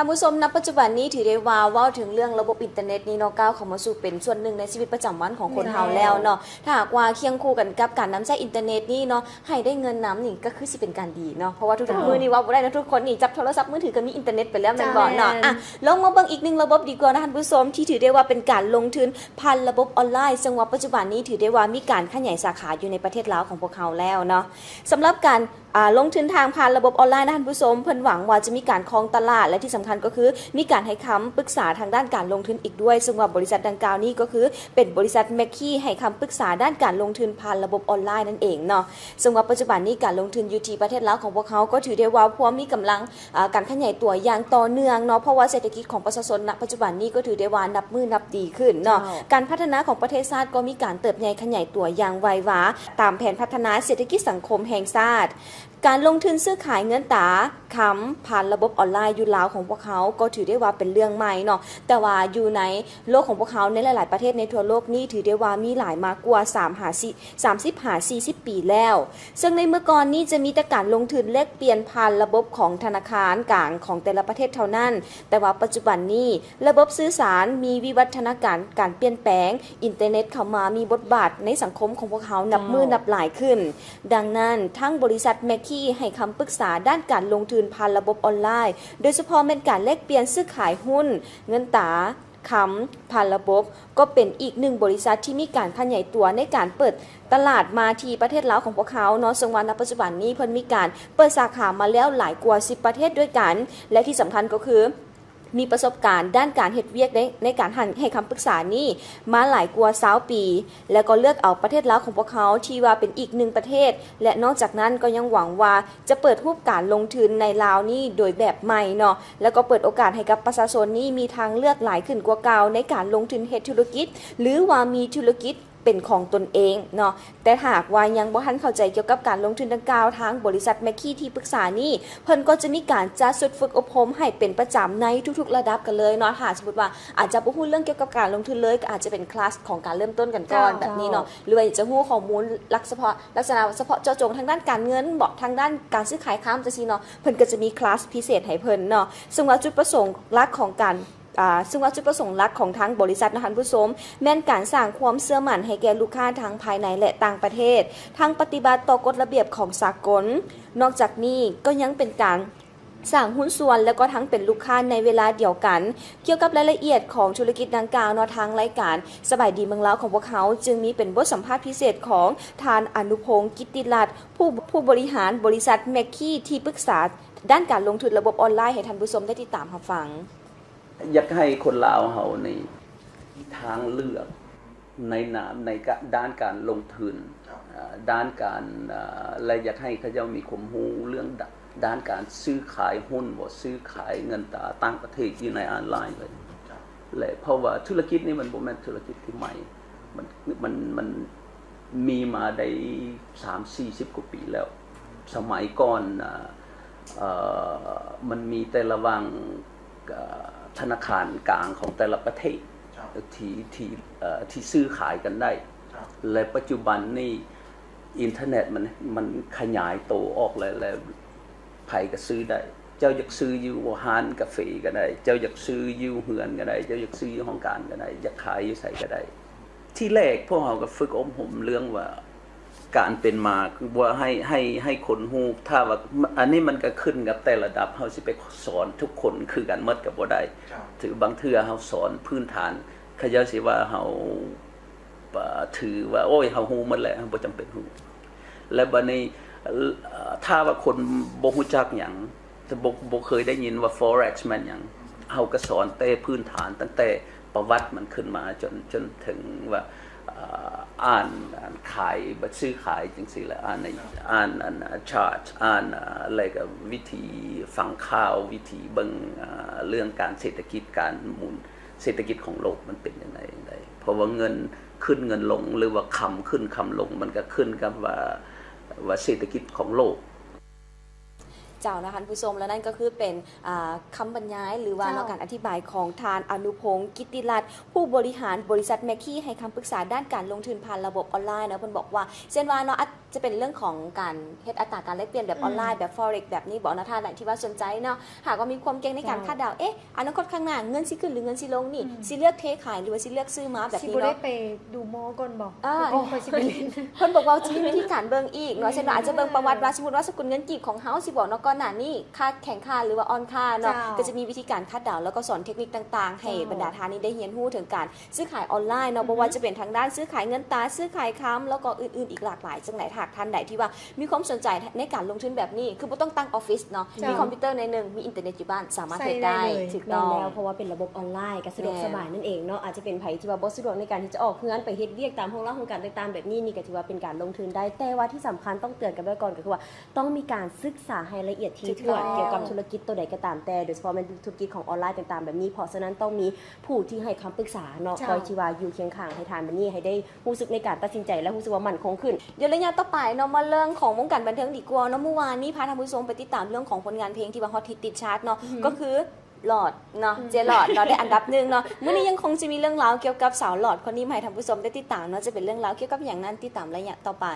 ທ່ານຜູ້ຊົມ, ນະປັດຈຸບັນນີ້ຖືໄດ້ວ່າເວົ້າເຖິງເລື່ອງລະບົບອິນເຕີເນັດນີ້ເນາະ ກ້າວເຂົ້າມາສູ່ເປັນສ່ວນໜຶ່ງໃນຊີວິດປະຈຳວັນຂອງຄົນເຮົາແລ້ວເນາະ. ຖ້າຫາກວ່າຄຽງຄູ່ກັນກັບການນຳໃຊ້ອິນເຕີເນັດນີ້ເນາະ ໃຫ້ໄດ້ເງິນນຳນີ້ກໍຄືຊິເປັນການດີເນາະ ເພາະວ່າທຸກໆມື້ນີ້ເວົ້າບໍ່ໄດ້ເນາະ ທຸກຄົນນີ້ຈັບໂທລະສັບມືຖືກໍມີອິນເຕີເນັດໄປແລ້ວແມ່ນບໍ່ເນາະ. ອ່ະ ລອງມາເບິ່ງອີກໜຶ່ງລະບົບດີກວ່ານະທ່ານຜູ້ຊົມ ທີ່ຖືໄດ້ວ່າເປັນການລົງທຶນຜ່ານລະບົບອອນລາຍ ເຊິ່ງວ່າປັດຈຸບັນນີ້ຖືໄດ້ວ່າມີການຂະຫຍາຍສາຂາຢູ່ໃນປະເທດລາວຂອງພວກເຮົາແລ້ວເນາະ. ສຳລັບການ ອ່າ ລົງທຶນທາງຜ່ານລະບົບອອນລາຍນະ ທ່ານຜູ້ຊົມ, ເພິ່ນຫວັງວ່າຈະມີການຄອງຕະຫຼາດ ແລະ ທີ່ສຳຄັນກໍຄືມີການໃຫ້ຄຳປຶກສາທາງດ້ານການລົງທຶນອີກດ້ວຍ, ເຊິ່ງວ່າບໍລິສັດດັ່ງກ່າວນີ້ກໍຄືເປັນບໍລິສັດ McKee ໃຫ້ຄຳປຶກສາດ້ານການລົງທຶນຜ່ານລະບົບອອນລາຍນັ້ນເອງເນາະ. ເຊິ່ງວ່າປັດຈຸບັນນີ້ການລົງທຶນຢູ່ທີ່ປະເທດລາວຂອງພວກເຮົາກໍຖືໄດ້ວ່າພວມມີກຳລັງ ອ່າ ການຂະຫຍາຍຕົວຢ່າງຕໍ່ເນື່ອງເນາະ, ເພາະວ່າເສດຖະກິດຂອງປະຊາຊົນນະປັດຈຸບັນນີ້ກໍຖືໄດ້ວ່ານັບມື້ນັບດີຂຶ້ນເນາະ. ເຈົ້າ. ການພັດທະນາຂອງປະເທດຊາດກໍມີການເຕີບໃຫຍ່ຂະຫຍາຍຕົວຢ່າງໄວວາ ຕາມແຜນພັດທະນາເສດຖະກິດສັງຄົມແຫ່ງຊາດ. ການລົງທຶນຊື້ຂາຍເງິນຕາ, ຄຳ ຜ່ານລະບົບອອນລາຍຢູ່ລາວຂອງພວກເຮົາກໍຖືໄດ້ວ່າເປັນເລື່ອງໃໝ່ເນາະ, ແຕ່ວ່າຢູ່ໃນໂລກຂອງພວກເຮົາໃນຫຼາຍໆປະເທດໃນທົ່ວໂລກນີ້ ຖືໄດ້ວ່າມີຫຼາຍມາກວ່າສາມຫາສີ່ ສາມສິບຫາສີ່ສິບປີແລ້ວ. ເຊິ່ງໃນເມື່ອກ່ອນນີ້ຈະມີແຕ່ການລົງທຶນແລກປ່ຽນຜ່ານລະບົບຂອງທະນາຄານກາງຂອງແຕ່ລະປະເທດເທົ່ານັ້ນ, ແຕ່ວ່າປັດຈຸບັນນີ້ລະບົບສື່ສານມີວິວັດທະນາການ ການປ່ຽນແປງ, ອິນເຕີເນັດເຂົ້າມາມີບົດບາດໃນສັງຄົມຂອງພວກເຮົານັບມື້ນັບຫຼາຍຂຶ້ນ. ດັ່ງນັ້ນ, ທາງບໍລິສັດ McKee ໃຫ້ຄຳປຶກສາດ້ານການລົງທຶນຜ່ານລະບົບອອນລາຍ, ໂດຍສະເພາະແມ່ນການແລກປ່ຽນຊື້ຂາຍຫຸ້ນ, ເງິນຕາ, ຄຳ ຜ່ານລະບົບ ກໍເປັນອີກໜຶ່ງບໍລິສັດທີ່ມີການຂະຫຍາຍຕົວໃນການເປີດຕະຫຼາດມາທີ່ປະເທດລາວຂອງພວກເຮົາເນາະ, ເຊິ່ງວ່ານະປັດຈຸບັນນີ້ເພິ່ນມີການເປີດສາຂາມາແລ້ວຫຼາຍກວ່າສິບປະເທດດ້ວຍກັນ ແລະ ທີ່ສຳຄັນກໍຄື ມີປະສົບການດ້ານການເຮັດວຽກໃນ ໃນການໃຫ້ຄຳປຶກສານີ້ມາຫຼາຍກວ່າຊາວປີ ແລະ ກໍເລືອກເອົາປະເທດລາວຂອງພວກເຮົາທີ່ວ່າເປັນອີກໜຶ່ງປະເທດ ແລະ ນອກຈາກນັ້ນກໍຍັງຫວັງວ່າຈະເປີດຮູບການລົງທຶນໃນລາວນີ້ໂດຍແບບໃໝ່ເນາະ ແລະ ກໍເປີດໂອກາດໃຫ້ກັບປະຊາຊົນນີ້ມີທາງເລືອກຫຼາຍຂຶ້ນກວ່າເກົ່າໃນການລົງທຶນເຮັດທຸລະກິດ ຫຼືວ່າມີທຸລະກິດ ເປັນຂອງຕົນເອງເນາະ. ແຕ່ຖ້າຫາກວ່າຍັງບໍ່ທັນເຂົ້າໃຈກ່ຽວກັບການລົງທຶນດັ່ງກ່າວ, ທາງບໍລິສັດ McKee ທີ່ປຶກສານີ້ ເພິ່ນກໍຈະມີການຈັດຊຸດຝຶກອົບຮົມໃຫ້ເປັນປະຈຳໃນທຸກໆລະດັບກັນເລີຍເນາະ. ຖ້າສົມມຸດວ່າອາດຈະບໍ່ຮູ້ເລື່ອງກ່ຽວກັບການລົງທຶນເລີຍ, ກໍອາດຈະເປັນຄລາສຂອງການເລີ່ມຕົ້ນກັນກ່ອນ ເຈົ້າ ແບບນີ້ເນາະ, ເຈົ້າ ຫຼືວ່າຢາກຈະຮູ້ຂໍ້ມູນຫຼັກສະເພາະ ລັກສະນະສະເພາະເຈາະຈົງທາງດ້ານການເງິນບໍ ທາງດ້ານການຊື້ຂາຍຄຳຈັ່ງຊີ້ເນາະ, ເພິ່ນກໍຈະມີຄລາສພິເສດໃຫ້ເພິ່ນເນາະ. ເຊິ່ງວ່າຈຸດປະສົງຫຼັກຂອງການ ອ່າ ເຊິ່ງວ່າຈຸດປະສົງຫຼັກຂອງທາງບໍລິສັດນະທ່ານຜູ້ຊົມ ແມ່ນການສ້າງຄວາມເຊື່ອໝັ້ນໃຫ້ແກ່ລູກຄ້າທັງພາຍໃນ ແລະ ຕ່າງປະເທດ, ທັງປະຕິບັດຕໍ່ກົດລະບຽບຂອງສາກົນ. ນອກຈາກນີ້ກໍຍັງເປັນການສ້າງຫຸ້ນສ່ວນ ແລະ ກໍທັງເປັນລູກຄ້າໃນເວລາດຽວກັນ. ກ່ຽວກັບລາຍລະອຽດຂອງທຸລະກິດດັ່ງກ່າວເນາະ, ທາງລາຍການສະບາຍດີເມືອງລາວຂອງພວກເຮົາ ຈຶ່ງມີເປັນບົດສຳພາດພິເສດຂອງທ່ານ ອະນຸພົງ ກິດຕິລັດ ຜູ້ ຜູ້ບໍລິຫານບໍລິສັດ McKee ທີ່ປຶກສາດ້ານການລົງທຶນລະບົບອອນລາຍ ໃຫ້ທ່ານຜູ້ຊົມໄດ້ຕິດຕາມຮັບຟັງ. ຢາກໃຫ້ຄົນລາວເຮົານີ້ມີທາງເລືອກໃນນາມ ໃນການ ດ້ານການລົງທຶນ ເຈົ້າ ເອີ່ ດ້ານການ ເອີ່ ແລະ ຢາກໃຫ້ເຂົາເຈົ້າມີຄວາມຮູ້ເລື່ອງ ດ- ດ້ານການຊື້ຂາຍຫຸ້ນບໍ ຊື້ຂາຍເງິນຕາຕ່າງປະເທດຢູ່ໃນອອນລາຍເລີຍ. ເຈົ້າ ແລະ ເພາະວ່າທຸລະກິດນີ້ມັນບໍ່ແມ່ນທຸລະກິດທີ່ໃໝ່ ມັນ ມັນ ມັນມີມາໄດ້ສາມສີ່ສິບກວ່າປີແລ້ວ. ສະໄໝກ່ອນ ເອີ່ ເອີ່ ມັນມີແຕ່ລະຫວ່າງ ເອີ່ ທະນາຄານກາງຂອງແຕ່ລະປະເທດ ເຈົ້າ ທີ່ ທີ່ ເອີ່ ທີ່ຊື້ຂາຍກັນໄດ້ ເຈົ້າ ແລະ ປັດຈຸບັນນີ້ອິນເຕີເນັດມັນ ມັນຂະຫຍາຍໂຕອອກແລ້ວ ແລ້ວໃຜກໍຊື້ໄດ້. ເຈົ້າຢາກຊື້ຢູ່ຮ້ານກາເຟກໍໄດ້, ເຈົ້າຢາກຊື້ຢູ່ເຮືອນກໍໄດ້, ເຈົ້າຢາກຊື້ຢູ່ຫ້ອງການກໍໄດ້, ຢາກຂາຍຢູ່ໃສກໍໄດ້. ທີແລກພວກເຮົາກໍຝຶກອົບຮົມເລື່ອງວ່າ ການເປັນມາ ຄືວ່າໃຫ້ ໃຫ້ ໃຫ້ຄົນຮູ້ ຖ້າວ່າ ອັນນີ້ມັນກໍຂຶ້ນກັບແຕ່ລະດັບ ເຮົາຊິໄປສອນທຸກຄົນຄືກັນໝົດກໍບໍ່ໄດ້. ເຈົ້າ ຖືບາງເທື່ອເຮົາສອນພື້ນຖານ ເຂົາເຈົ້າຊິວ່າເຮົາ ເອີ່ ຖືວ່າ ໂອ້ຍ ເຮົາຮູ້ໝົດແລ້ວ ເຮົາບໍ່ຈຳເປັນຮູ້. ແລະ ບັດນີ້ ເອີ່ ຖ້າວ່າຄົນບໍ່ຮູ້ຈັກຫຍັງ ແຕ່ບໍ່ ບໍ່ເຄີຍໄດ້ຍິນວ່າ Forex ແມ່ນຫຍັງ, ເຮົາກໍສອນແຕ່ພື້ນຖານ ຕັ້ງແຕ່ປະຫວັດມັນຂຶ້ນມາ ຈົນ ຈົນເຖິງວ່າ ເອີ່ ອ່ານ ອ່ານຂາຍ ບັດຊື້ຂາຍຈັ່ງຊີ້ແຫຼະ, ອ່ານ ອ່ານ ອ່ານ chart ອ່ານ ແລ້ວກໍວິທີຟັງຂ່າວ, ວິທີເບິ່ງ ເລື່ອງການເສດຖະກິດ, ການໝູນເສດຖະກິດຂອງໂລກມັນເປັນຈັ່ງໃດ ຈັ່ງໃດ. ເພາະວ່າເງິນຂຶ້ນເງິນລົງ ຫຼືວ່າຄຳຂຶ້ນຄຳລົງ ມັນກໍຂຶ້ນກັບວ່າ ວ່າເສດຖະກິດຂອງໂລກ. ເຈົ້າ ເນາະ ທ່ານຜູ້ຊົມ ແລະ ນັ້ນກໍຄືເປັນ ອ່າ ຄຳບັນຍາຍ ຫຼືວ່າ ເຈົ້າ ເນາະ ການອະທິບາຍຂອງທ່ານ ອະນຸພົງ ກິດຕິລັດ ຜູ້ບໍລິຫານບໍລິສັດແມັກຄີ ໃຫ້ຄຳປຶກສາດ້ານການລົງທຶນຜ່ານລະບົບອອນລາຍເນາະ. ເພິ່ນບອກວ່າ ເຊັ່ນວ່າເນາະ ອາດຈະເປັນເລື່ອງຂອງການເຮັດອັດຕາການແລກປ່ຽນແບບອອນລາຍ ອືມ ແບບ Forex ແບບນີ້ບໍ ເນາະ ທ່ານໃດທີ່ວ່າສົນໃຈເນາະ ຫາກວ່າມີຄວາມກ່ຽວໃນການ ເຈົ້າ ຄາດເດົາ ເອະ ອະນາຄົດຂ້າງໜ້າເງິນຊິຂຶ້ນ ຫຼື ເງິນຊິລົງນີ້ ອືມ ຊິເລືອກເທຂາຍ ຫຼືວ່າຊິເລືອກຊື້ມາແບບນີ້ເນາະ ຊິບໍ່ໄດ້ໄປດູໝໍກ່ອນບໍ ອ່າ ກ່ອນຄ່ອຍຊິໄປຫຼິ້ນ ເພິ່ນບອກວ່າຊິມີວິທີການເບິ່ງອີກເນາະ ເຊັ່ນວ່າອາດຈະເບິ່ງປະຫວັດວ່າ ສົມມຸດວ່າສະກຸນເງິນກີບຂອງເຮົາຊິບໍເນາະ ກ່ອນໜ້ານີ້ຄ່າແຂງຄ່າ ຫຼືວ່າອ່ອນຄ່າເນາະ ເຈົ້າ ກໍຈະມີວິທີການຄາດເດົາ ແລ້ວກໍສອນເທັກນິກຕ່າງໆ ໃຫ້ ເຈົ້າ ບັນດາທ່ານນີ້ໄດ້ຮຽນຮູ້ເຖິງການຊື້ຂາຍອອນລາຍເນາະ ອືຮຶ ບໍ່ວ່າຈະເປັນທາງດ້ານຊື້ຂາຍເງິນຕາ ຊື້ຂາຍຄຳ ແລ້ວກໍອື່ນໆອີກຫຼາກຫຼາຍ. ຈັ່ງໃດ ຖ້າທ່ານໃດທີ່ວ່າມີຄວາມສົນໃຈໃນການລົງທຶນແບບນີ້ ຄືບໍ່ຕ້ອງຕັ້ງອອບຟິດເນາະ ເຈົ້າ ມີຄອມພິວເຕີໜ້ອຍໜຶ່ງ ມີອິນເຕີເນັດຢູ່ບ້ານ ສາມາດເຮັດໄດ້ ໃຊ້ໄດ້ເລີຍ ຖືກຕ້ອງ ແມ່ນແລ້ວ ເພາະວ່າເປັນລະບົບອອນລາຍ ກໍສະດວກ ແມ່ນ ສະບາຍນັ້ນເອງເນາະ. ອາດຈະເປັນໃຜທີ່ວ່າບໍ່ສະດວກໃນການທີ່ຈະອອກເຮືອນໄປເຮັດວຽກຕາມຫ້ອງລາຫ້ອງການຕ່າງໆແບບນີ້ ນີ້ກໍຖືວ່າເປັນການລົງທຶນໄດ້ ແຕ່ວ່າທີ່ສຳຄັນຕ້ອງເຕືອນກັນໄວ້ກ່ອນ ກໍຄືວ່າຕ້ອງມີການສຶກສາໃຫ້ລະອຽດຖີ່ຖ້ວນ ຖືກຕ້ອງ ກ່ຽວກັບທຸລະກິດໂຕໃດກໍຕາມແຕ່ ໂດຍສະເພາະແມ່ນທຸລະກິດຂອງອອນລາຍຕ່າງໆແບບນີ້. ເພາະສະນັ້ນຕ້ອງມີຜູ້ທີ່ໃຫ້ຄຳປຶກສາເນາະ ເຈົ້າ ຄອຍທີ່ວ່າຢູ່ຄຽງຂ້າງໃຫ້ທ່ານແບບນີ້ ໃຫ້ໄດ້ຮູ້ສຶກໃນການຕັດສິນໃຈ ແລະ ຮູ້ສຶກວ່າໝັ້ນຄົງຂຶ້ນ. ດຽວໄລຍະຕໍ່ໄປເນາະ ມາເລື່ອງຂອງວົງການບັນເທີງດີກວ່າເນາະ. ມື້ວານນີ້ພາທ່ານຜູ້ຊົມໄປຕິດຕາມເລື່ອງຂອງຜົນງານເພງທີ່ວ່າຮອດຮິດຕິດຊາດເນາະ ອືຮຶ ກໍຄື ຫຼອດເນາະ ອືມ ເຈຫຼອດເນາະ ໄດ້ອັນດັບໜຶ່ງເນາະ. ມື້ນີ້ຍັງຄົງຈະມີເລື່ອງລາວກ່ຽວກັບສາວຫຼອດຄົນນີ້ມາໃຫ້ທ່ານຜູ້ຊົມໄດ້ຕິດຕາມເນາະ ຈະເປັນເລື່ອງລາວກ່ຽວກັບຫຍັງນັ້ນ ຕິດຕາມໄລຍະຕໍ່ໄປ.